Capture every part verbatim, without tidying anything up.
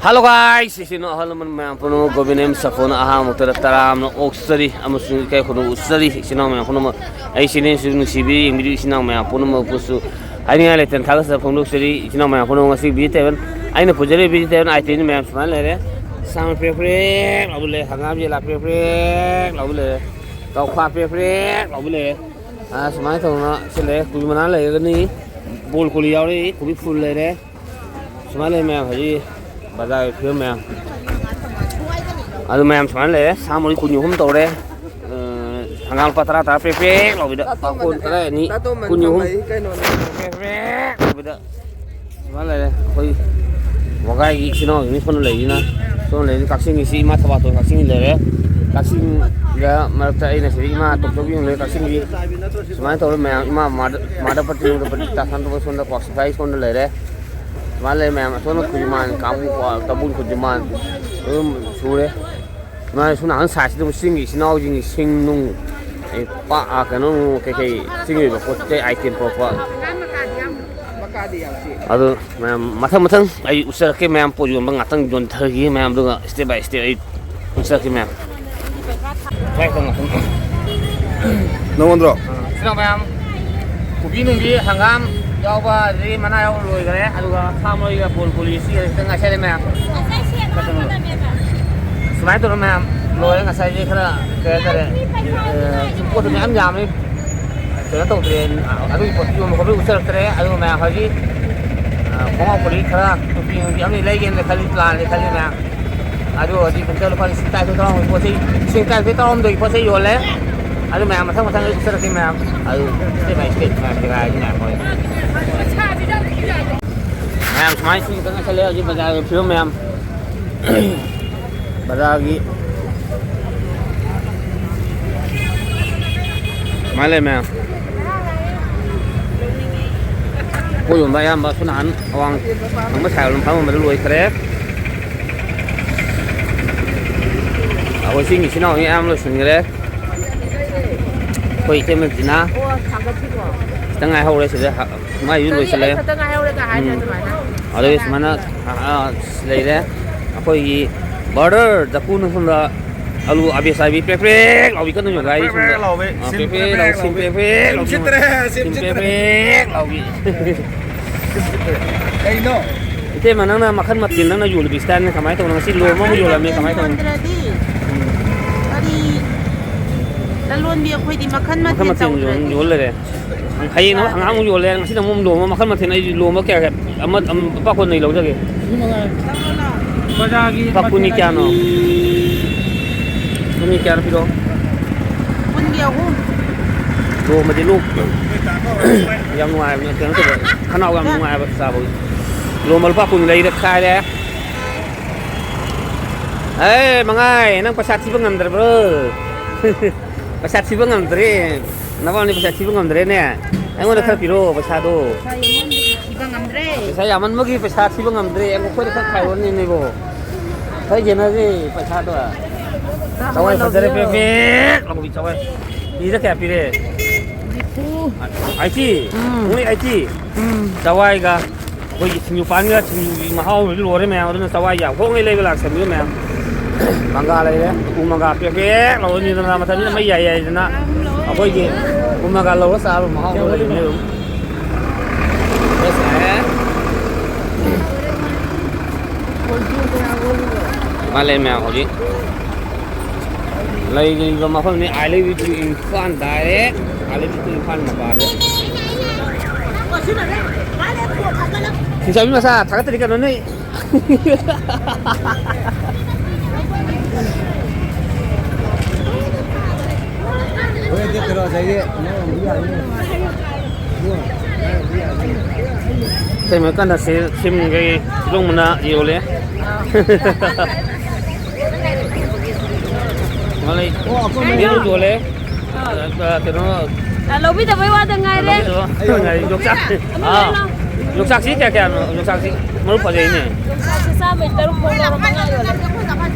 Hello guys, ꯏꯆꯤꯟ ꯏꯅꯥꯎ ꯑꯍꯜ ꯂꯃꯟ ꯃꯌꯥꯝ ꯄꯨꯝꯅꯃꯛ ꯒꯣꯕꯤꯟ ꯑꯦꯝ ꯁꯥꯐꯣꯅ ꯑꯍꯥꯟꯕ ꯃꯛꯇꯗ ꯇꯔꯥꯝꯅ ꯑꯣꯛꯆꯔꯤ ꯑꯃꯁꯨꯡ ꯏꯀꯥꯏ ꯈꯨꯝꯅꯕ ꯎꯠꯆꯔꯤ꯫ ꯏꯆꯤꯟ ꯏꯅꯥꯎ ꯃꯌꯥꯝ ꯄꯨꯝꯅꯃꯛ, ꯑꯩ ꯆꯦꯅꯦꯜꯁꯤꯕꯨ ꯅꯨꯡꯁꯤꯕꯤꯔꯤ ꯌꯦꯡꯕꯤꯔꯤ ꯏꯆꯤꯟ ꯏꯅꯥꯎ ꯃꯌꯥꯝ ꯄꯨꯝꯅꯃꯛꯄꯨꯁꯨ ꯍꯥꯏꯅꯤꯡꯉꯥꯏ ꯂꯩꯇꯅ ꯊꯥꯒꯠꯆꯕ ꯐꯣꯡꯗꯣꯛꯆꯔꯤ꯫ ꯏꯆꯤꯟ ꯏꯅꯥꯎ ꯃꯌꯥꯝ ꯄꯨꯝꯅꯃꯛ, ꯉꯁꯤ vegetable, ꯑꯩꯅ ꯄꯨꯖꯔꯤꯕ vegetable itemꯗꯤ ꯃꯌꯥꯝ ꯁꯨꯃꯥꯏꯅ ꯂꯩꯔꯦ꯫ ꯁꯥ ꯃꯔꯣꯏ ꯄ꯭ꯔꯦꯛ ꯄ꯭ꯔꯦꯛ ꯂꯥꯎꯕ ꯂꯩꯔꯦ, ꯍꯪꯒꯥꯝ ꯌꯦꯂꯥ ꯄ꯭ꯔꯦꯛ ꯄ꯭ꯔꯦꯛ ꯂꯥꯎꯕ ꯂꯩꯔꯦ, ꯇꯧꯈꯥ ꯄ꯭ꯔꯦꯛ ꯄ꯭ꯔꯦꯛ ꯂꯥꯎꯕ ꯂꯩꯔꯦ꯫ ꯑꯥ, ꯁꯨꯃꯥꯏꯅ ꯇꯧꯗꯅ ꯁꯤ ꯂꯩꯔꯦ꯫ ꯀꯣꯕꯤ ꯃꯅꯥ ꯂꯩꯔꯒꯅꯤ, ꯕ꯭ꯔꯣꯀꯣꯂꯤ ꯌꯥꯎꯔꯤ, ꯀꯣꯕꯤ ꯐꯨꯜ ꯂꯩꯔꯦ꯫ ꯁꯨꯃꯥꯏꯅ ꯂꯩ ꯃꯌꯥꯝ꯫ ꯍꯧꯖꯤꯛ ꯕꯖꯥꯔꯒꯤ ꯐꯤꯕꯝ ꯃꯌꯥꯝ꯫ ꯑꯗꯨ ꯃꯌꯥꯝ ꯁꯨꯃꯥꯏꯅ ꯂꯩꯔꯦ꯫ ꯁꯥ ꯃꯔꯣꯏ ꯀꯨꯟ ꯑꯍꯨꯝ ꯇꯧꯔꯦ꯫ ꯑ, ꯍꯪꯒꯥꯝ ꯂꯨꯄꯥ ꯇꯔꯥ ꯇꯔꯥ ꯄ꯭ꯔꯦꯛ ꯄ꯭ꯔꯦꯛ ꯂꯥꯎꯕꯤꯗ꯫ ꯄꯥꯈꯣꯟ ꯇꯔꯥ ꯑꯅꯤ, ꯀꯨꯟ ꯑꯍꯨꯝ꯫ ꯄ꯭ꯔꯦꯛ ꯄ꯭ꯔꯦꯛ ꯂꯥꯎꯕꯤꯗ꯫ ꯁꯨꯃꯥꯏꯅ ꯂꯩꯔꯦ꯫ ꯑꯩꯈꯣꯏ ꯋꯥꯒꯥꯏꯒꯤ ꯏꯆꯤꯟ ꯏꯅꯥꯎꯁꯤꯡꯅꯤ ꯁꯣꯝꯗ ꯂꯩꯔꯤꯁꯤꯅ꯫ ꯁꯣꯝꯗ ꯂꯩꯔꯤꯁꯤ ꯀꯛꯆꯤꯡꯒꯤ ꯏꯆꯦ ꯏꯃꯥ ꯊꯕꯥꯇꯣꯟ ꯀꯛꯆꯤꯡꯒꯤ ꯂꯩꯔꯦ꯫ ꯀꯛꯆꯤꯡꯗ ꯃꯔꯛꯇ ꯑꯩꯅ ꯁꯤꯗ ꯏꯃꯥ ꯇꯣꯝꯆꯧꯕꯤ ꯑꯃ ꯂꯩ ꯀꯛꯆꯤꯡꯒꯤ꯫ ꯁꯨꯃꯥꯏꯅ ꯇꯧꯔ ꯃꯌꯥꯝ ꯏꯃꯥ ꯃꯥꯗ-, ꯃꯥꯗꯄꯇꯤ ꯅꯨꯡꯗꯄꯇꯤ ꯇꯥ ꯁꯥꯟꯇꯣꯝꯕ ꯁꯣꯝꯗ ꯀ꯭ꯋꯥꯛ ꯁꯤꯐꯥꯏ ꯁꯣꯝꯗ ꯂꯩꯔꯦ꯫ ꯁꯨꯃꯥꯏꯅ ꯂꯩ ꯃꯌꯥꯝ꯫ ꯑꯁꯣꯝꯗ ꯈꯨꯖꯤꯃꯥꯟ ꯀꯥꯡꯕꯨ ꯀꯣ, ꯇꯥꯕꯨꯜ ꯈꯨꯖꯤꯃꯥꯟ ꯑꯗꯨꯝ ꯁꯨꯔꯦ꯫ ꯁꯨꯃꯥꯏꯅ ꯁꯣꯝ ꯅꯥꯀꯟ ꯁꯥꯏꯠꯁꯤꯗ ꯑꯃꯨꯛ ꯆꯤꯡꯒꯤ ꯏꯆꯤꯟ ꯏꯅꯥꯎꯁꯤꯡꯒꯤ ꯁꯤꯡ ꯅꯨꯡ, ꯑꯩ ꯄꯥ-, ꯑꯥ, ꯀꯩꯅꯣ ꯅꯨꯡ ꯀꯩꯀꯩ ꯆꯤꯡꯒꯤ ꯑꯣꯏꯕ ꯄꯣꯠ ꯆꯩ item ꯄꯨꯔꯛꯄ꯫ ꯑꯗꯨ ꯃꯌꯥꯝ ꯃꯊꯪ ꯃꯊꯪ ꯑꯩ ꯎꯠꯆꯔꯛꯀꯦ ꯃꯌꯥꯝ꯫ ꯄꯣꯠ ꯌꯣꯟꯕ ꯉꯥꯛꯇꯪ ꯌꯣꯟꯊꯔꯒꯦ ꯃꯌꯥꯝ, ꯑꯗꯨꯒ step by step ꯑꯩ ꯎꯠꯆꯔꯛꯀꯦ ꯃꯌꯥꯝ꯫ ꯅꯉꯣꯟꯗ꯭ꯔꯣ? ꯁꯤꯅ ꯃꯌꯥꯝ ꯀꯣꯕꯤ ꯅꯨꯡꯕꯤ ꯍꯪꯒꯥꯝ ꯌꯥꯎꯕ ꯑꯗꯒꯤ ꯃꯅꯥ ꯌꯥꯎꯕ ꯂꯣꯏꯈꯔꯦ꯫ ꯑꯗꯨꯒ ꯁꯥ ꯃꯔꯣꯏꯒ ꯕ꯭ꯔꯣꯀꯣꯂꯤ ꯁꯤ ꯈꯤꯇꯪ ꯉꯥꯏꯁꯜꯂꯦ ꯃꯌꯥꯝ꯫ ꯁꯨꯃꯥꯏꯅ ꯇꯧꯔ ꯃꯌꯥꯝ ꯂꯣꯏꯔꯦ꯫ ꯉꯁꯥꯏꯁꯦ ꯈꯔ ꯀꯩ ꯍꯥꯏꯇꯥꯔꯦ, ꯑ, ꯄꯣꯠꯇꯣ ꯃꯌꯥꯝ ꯌꯥꯝꯃꯤ꯫ ꯀꯩꯅꯣ ꯇꯧꯗ꯭ꯔꯦ꯫ ꯑꯗꯨꯒꯤ ꯄꯣꯠꯇꯨ ꯌꯣꯟꯕ ꯈꯣꯠꯄ ꯎꯠꯆꯔꯛꯇ꯭ꯔꯦ꯫ ꯑꯗꯨꯒ ꯃꯌꯥꯝ ꯍꯧꯖꯤꯛ, ꯑ, ꯈꯣꯡꯒ꯭ꯔꯥꯎ ꯐꯨꯔꯤꯠ ꯈꯔ ꯅꯨꯄꯤ ꯅꯨꯄꯤ ꯑꯃꯅꯤ ꯂꯩꯒꯦꯅ ꯈꯜꯂꯤ, plan ꯗꯤ ꯈꯜꯂꯤ ꯃꯌꯥꯝ꯫ ꯑꯗꯨ ꯍꯧꯖꯤꯛ ꯀꯨꯟꯇꯔꯨꯛ ꯂꯨꯄꯥ ꯂꯤꯁꯤꯡ ꯇꯔꯥꯅꯤꯊꯣꯏ ꯇꯔꯥꯍꯨꯝꯗꯣꯏ ꯄꯣꯠ ꯆꯩ, ꯂꯤꯁꯤꯡ ꯇꯔꯥꯅꯤꯊꯣꯏ ꯇꯔꯥꯍꯨꯝꯗꯣꯏꯒꯤ ꯄꯣꯠ ꯆꯩ ꯌꯣꯜꯂꯦ꯫ ꯑꯗꯨ ꯃꯌꯥꯝ ꯃꯊꯪ ꯃꯊꯪ ꯑꯩ ꯎꯠꯆꯔꯛꯀꯦ ꯃꯌꯥꯝ꯫ ꯑꯗꯨ step by step ꯃꯌꯥꯝ ꯖꯒꯥ ꯍꯥꯏꯗꯤ ꯃꯌꯥꯝ ꯍꯣꯏ꯫ ꯃꯌꯥꯝ ꯁꯨꯃꯥꯏꯅ ꯁꯨꯝ ꯈꯤꯇꯪ ꯉꯥꯏꯁꯜꯂꯦ ꯍꯧꯖꯤꯛ ꯕꯖꯥꯔꯒꯤ ꯐꯤꯕꯝ ꯃꯌꯥꯝ꯫ ꯕꯖꯥꯔꯒꯤ ꯁꯨꯃꯥꯏꯅ ꯂꯩ ꯃꯌꯥꯝ꯫ ꯄꯣꯠ ꯌꯣꯟꯕ ꯑꯌꯥꯝꯕ ꯁꯣꯝ ꯅꯥꯀꯟ ꯑꯋꯥꯡ ꯊꯪꯕ side ꯔꯣꯝ ꯐꯝꯃꯝꯕꯗꯨ ꯂꯣꯏꯈ꯭ꯔꯦ꯫ ꯑꯩꯈꯣꯏ ꯆꯤꯡꯒꯤ ꯏꯆꯤꯟ ꯏꯅꯥꯎ ꯑꯌꯥꯝꯕ ꯂꯣꯏꯁꯤꯟꯈ꯭ꯔꯦ꯫ ꯑꯩꯈꯣꯏ ꯏꯇꯩꯃ ꯖꯤꯅꯥ ꯑꯣ, ꯊꯥꯡꯒꯠꯈꯤꯀꯣ꯫ ꯈꯤꯇꯪ ꯉꯥꯏꯍꯧꯔꯦ ꯁꯤꯗ, ꯍ-, ꯃꯥꯏꯁꯨ ꯀꯔꯤ, ꯂꯣꯏꯁꯤꯜꯂꯦ꯫ ꯑꯩ ꯈꯛꯇ ꯉꯥꯏꯍꯧꯔꯦꯒ ꯍꯥꯏꯅ ꯎꯝ꯫ ꯑꯗꯨꯃꯥꯏꯅ꯫ ꯑꯗꯨꯒꯤ ꯁꯨꯃꯥꯏꯅ, ꯑ, ꯑ, ꯂꯩꯔꯦ꯫ ꯑꯩꯈꯣꯏꯒꯤ ꯕ꯭ꯔꯗꯔ ꯖꯀꯨꯅ ꯁꯣꯝꯗ ꯑꯂꯨ ꯑꯕꯦꯁꯥꯏꯕꯤ ꯄ꯭ꯔꯦꯛ ꯄ꯭ꯔꯦꯛ ꯂꯥꯎꯕꯤ ꯀꯟꯅ ꯌꯣꯜꯂꯤ ꯁꯣꯝꯗ꯫ ꯄ꯭ꯔꯦꯛ ꯂꯥꯎꯕꯤ, ꯑ, ꯁꯤꯝ ꯄ꯭ꯔꯦꯛ ꯄ꯭ꯔꯦꯛ ꯄ꯭ꯔꯦꯛ ꯂꯥꯎ-, ꯁꯤꯝ ꯂꯥꯎꯕꯤ꯫ ꯄ꯭ꯔꯦꯛ ꯄ꯭ꯔꯦꯛ ꯁꯤꯝ ꯂꯥꯎꯕꯤ꯫ ꯁꯤꯠꯇ꯭ꯔꯦ, ꯁꯤꯝ ꯁꯤꯝ ꯄ꯭ꯔꯦꯛ ꯁꯤꯠꯇ꯭ꯔꯦ꯫ ꯄ꯭ꯔꯦꯛ ꯂꯥꯎꯕꯤ꯫ ꯀꯩꯅꯣ? ꯏꯇꯩꯃ, ꯅꯪꯅ ꯃꯈꯜ ꯃꯊꯦꯜ ꯅꯪꯅ ꯌꯣꯜꯂꯤꯕ ꯁ꯭ꯇꯥꯏꯜꯅ ꯀꯃꯥꯏꯅ ꯇꯧꯕꯅꯣ? ꯉꯁꯤ ꯂꯣ ꯑꯃꯃꯨꯛ ꯌꯣꯜꯂꯝꯃꯦ, ꯀꯃꯥꯏꯅ ꯇꯧꯕꯅꯣ? ꯌꯣꯟꯗ꯭ꯔꯗꯤ ꯀꯔꯤ? ꯂꯂꯣꯟꯕꯤ ꯑꯩꯈꯣꯏꯗꯤ ꯃꯈꯜ ꯃꯈꯜ ꯃꯊꯦꯜ ꯃꯊꯦꯜ ꯌꯣꯜ-, ꯇꯧꯗ꯭ꯔꯗꯤ꯫ ꯌꯣꯜ ꯂꯩꯔꯦ꯫ ꯍꯌꯦꯡ ꯑꯃꯨꯛ ꯌꯥꯗ꯭ꯔꯦ꯫ ꯍꯪꯒꯥꯝ ꯑꯃꯨꯛ ꯌꯣꯜꯂꯦ, ꯉꯁꯤꯅ ꯑꯃꯨꯛ ꯂꯣ ꯑꯃ, ꯃꯈꯜ ꯃꯊꯦꯜ꯫ ꯑꯩ ꯂꯣ ꯑꯃ ꯀꯌꯥ ꯀꯌꯥ, ꯑꯃ, ꯑꯃ, ꯂꯨꯄꯥ ꯀꯨꯟ ꯑꯩ ꯂꯧꯖꯒꯦ꯫ ꯕꯖꯥꯔꯒꯤ ꯂꯨꯄꯥ ꯀꯨꯟꯒꯤ ꯃꯊꯦꯜ ꯀꯌꯥꯅꯣ? ꯀꯨꯟꯒꯤ ꯀꯌꯥꯅꯣ ꯄꯤꯔꯛꯑꯣ꯫ ꯀꯨꯟꯒꯤ ꯑꯍꯨꯝ꯫ ꯂꯣꯝꯕꯗꯤ ꯂꯣꯛ ꯌꯥꯝ ꯅꯨꯡꯉꯥꯏꯕꯅꯦ, ꯀꯩꯅꯣ ꯇꯧꯕ, ꯈꯅꯥꯎ ꯌꯥꯝ ꯅꯨꯡꯉꯥꯏꯕ ꯆꯥꯕꯒꯤ꯫ ꯂꯣꯝꯕ ꯂꯨꯄꯥ ꯀꯨꯟ ꯂꯩꯔꯦ, ꯈꯥꯏꯔꯦ꯫ ꯑꯦ, ꯃꯉꯥꯏ, ꯅꯪ ꯄꯩꯁꯥ ꯊꯤꯕ ꯉꯝꯗ꯭ꯔꯕ꯭ꯔꯣ? ꯄꯩꯁꯥ ꯊꯤꯕ ꯉꯝꯗ꯭ꯔꯦ꯫ ꯅꯕꯥꯅꯤ ꯄꯩꯁꯥ ꯊꯤꯕ ꯉꯝꯗ꯭ꯔꯦꯅꯦ꯫ ꯑꯩꯉꯣꯟꯗ ꯈꯔ ꯄꯤꯔꯛꯑꯣ ꯄꯩꯁꯥꯗꯣ꯫ ꯄꯩꯁꯥ ꯌꯥꯝꯃꯟꯕꯒꯤ ꯊꯤꯕ ꯉꯝꯗ꯭ꯔꯦ꯫ ꯄꯩꯁꯥ ꯌꯥꯝꯃꯟꯕꯒꯤ ꯄꯩꯁꯥ ꯊꯤꯕ ꯉꯝꯗ꯭ꯔꯦ꯫ ꯑꯩꯈꯣꯏꯗ ꯈꯔ ꯈꯥꯏꯔꯣꯅꯦ ꯅꯣꯏꯕꯣ꯫ ꯈꯔ ꯌꯦꯟꯅꯁꯦ ꯄꯩꯁꯥꯗꯣ꯫ ꯆꯥꯛ ꯆꯋꯥꯏ ꯑꯃ ꯐꯖꯔꯦ, ꯂꯧꯕꯤꯌꯣ꯫ ꯄꯦꯛ ꯄꯦꯛ ꯂꯥꯎꯕꯤ ꯆꯋꯥꯏ꯫ ꯀꯦꯖꯤꯗ ꯀꯌꯥ ꯄꯤꯔꯦ? ꯅꯤꯐꯨ꯫ ꯑꯥꯏꯇꯤ? ꯎꯝ꯫ Only eighty? ꯎꯝ꯫ ꯆꯋꯥꯏꯒ ꯑꯩꯈꯣꯏꯒꯤ ꯁꯤꯡꯖꯨ ꯄꯥꯟꯒ ꯁꯤꯡꯖꯨꯒꯤ ꯃꯍꯥꯎ ꯂꯣꯏꯔꯦ ꯃꯌꯥꯝ꯫ ꯑꯗꯨꯅ ꯆꯋꯥꯏ ꯌꯥꯝ ꯍꯣꯡꯉꯦ ꯂꯩꯕ ꯂꯥꯛꯁꯟꯕꯤꯌꯨ ꯃꯌꯥꯝ꯫ ꯃꯪꯒ꯭ꯔꯥ ꯂꯩꯔꯦ꯫ ꯎ ꯃꯪꯒ꯭ꯔꯥ ꯄꯦꯛ ꯄꯦꯛ ꯂꯥꯎꯔꯅꯤꯗꯅ ꯃꯊꯟꯁꯤꯗ ꯃꯩ ꯌꯥꯏ ꯌꯥꯏꯗꯅ꯫ ꯑꯩꯈꯣꯏꯒꯤ ꯎ ꯃꯪꯒ꯭ꯔꯥ ꯂꯧꯔ ꯆꯥꯕ ꯃꯍꯥꯎꯗꯣ ꯂꯩꯕꯅꯦ ꯑꯗꯨꯝ꯫ ꯕꯦꯁ ꯂꯥꯛꯑꯦ꯫ ꯃꯥ ꯂꯩ ꯃꯌꯥꯝ ꯍꯧꯖꯤꯛ꯫ ꯂꯩꯔꯤꯕ ꯃꯐꯝꯅꯤ I love you to Imphal direct꯫ I love you to Imphal ꯃꯄꯥꯗ꯫ ꯁꯤꯡꯆꯥꯕꯤ ꯃꯆꯥ ꯊꯥꯒꯠꯇ꯭ꯔꯗꯤ ꯀꯩꯅꯣ ꯅꯣꯏ꯫ ꯍꯣꯔꯦꯟ ꯗꯦꯠ ꯀꯩꯅꯣ ꯉꯁꯥꯏꯒꯤ ꯏꯇꯩꯃ ꯀꯟꯅ ꯁꯤ-, ꯁꯤꯝꯒꯤ ꯐꯤꯂꯣꯡ ꯃꯅꯥ ꯌꯣꯜꯂꯦ꯫ ꯃꯥꯂꯩ꯫ ꯑꯣ, ꯑꯩꯈꯣꯏ ꯌꯦꯔꯨꯝ ꯌꯣꯜꯂꯦ꯫ ꯑ, ꯀꯩꯅꯣ꯫ ꯑ, ꯂꯧꯕꯤꯗꯕꯩ ꯋꯥꯗ ꯉꯥꯏꯔꯦ꯫ ꯂꯧꯕꯤꯗꯕ ꯉꯥꯏꯔꯦ꯫ ꯌꯣꯡꯆꯥꯛ꯫ ꯑꯃ ꯑꯥ꯫ ꯂꯩꯔꯣ꯫ ꯌꯣꯡꯆꯥꯛꯁꯤ ꯀꯌꯥ ꯀꯌꯥꯅꯣ? ꯌꯣꯡꯆꯥꯛꯁꯤ ꯃꯔꯨ ꯐꯖꯩꯅꯦ꯫ ꯌꯣꯡꯆꯥꯛꯁꯤ ꯆꯥꯝꯃꯩ ꯇꯔꯨꯛ ꯐꯥꯎ ꯂꯧꯔ ꯃꯉꯥ ꯌꯣꯜꯂꯦ꯫